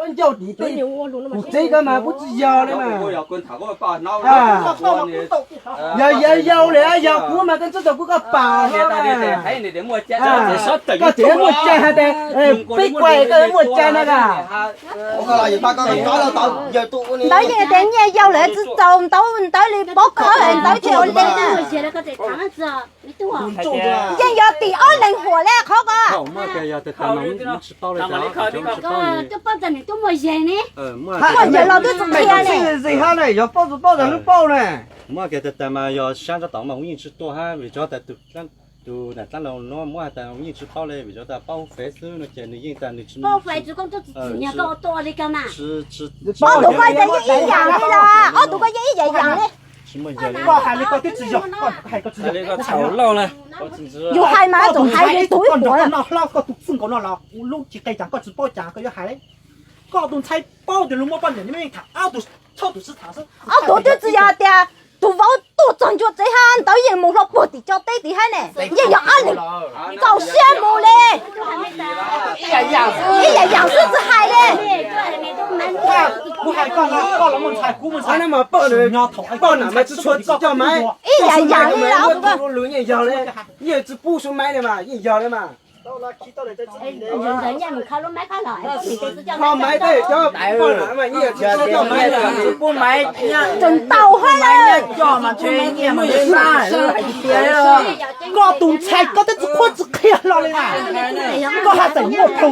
Koj ncauj tim tej, kuv teb koj mas kuv tsis yau li mas. Yog yog yau li yog kuv mas koj ntxub tau kuv koj pam. Koj tseem muaj cai hais tias peb kuai koj muaj cai na. Ntawd yeej tias nyiaj yau lawm tsis txaus ntawd ntawd li pob khawb ntawd ces ua li na. Yeej yog tim ob leeg huam li qhov ko. Muaj yawg los twb tsis qhia ne. Yog paub tsis paub tas lub paub ne. Muab kiag tas tas mas yog sab ntsab tom mas kuv yeej tsis tuaj hab vim tsuas tas tus nam dlaab laug nuav muab has tas kuv yeej tsis paub le vim tsuas tas paub fev xwb no ces nws yeej tas nws tsis paub fev. Ob tug koj yeej ib yam li los, ob tug koj yeej ib yam yam li. Koj hais li koj twb tsis yog, koj hais koj tsis yog. Yus hais mas txawm hais li tus ib puas. Koj nrog koj noj hlob koj tus txwj nkaus no los kuv lub tsis qe cas koj tsis paub cas koj yuav hais. Koj tus ntxhais paub tias luag muaj poj niam ne, ob tug txhob tus sib tham xwb. Ob tug twb tsis yog tias tus vauv tuaj txog ncua tsev hab ntawd yeej mus hlo puag tim co teb tim hab ne, yeej yog ob leeg txaus siab mus li. Ib yam yam xwb tsis hais li. Kuv hais koj no, koj los muaj ntxhais kuv muaj ntxhais, poj niam mas tsis tshua tsis coj Maiv. Ib yam yam li los yeej yog li, yeej tsis pub su Maiv li mas yeej yog li mas. Koj Maiv tej cov poj niam mas yeej tsis coj Maiv li. Tseem tau hab. Koj tus ntxhais koj twb tsis qhuab tsis qhia hlo li na. Koj has txawm muaj plhu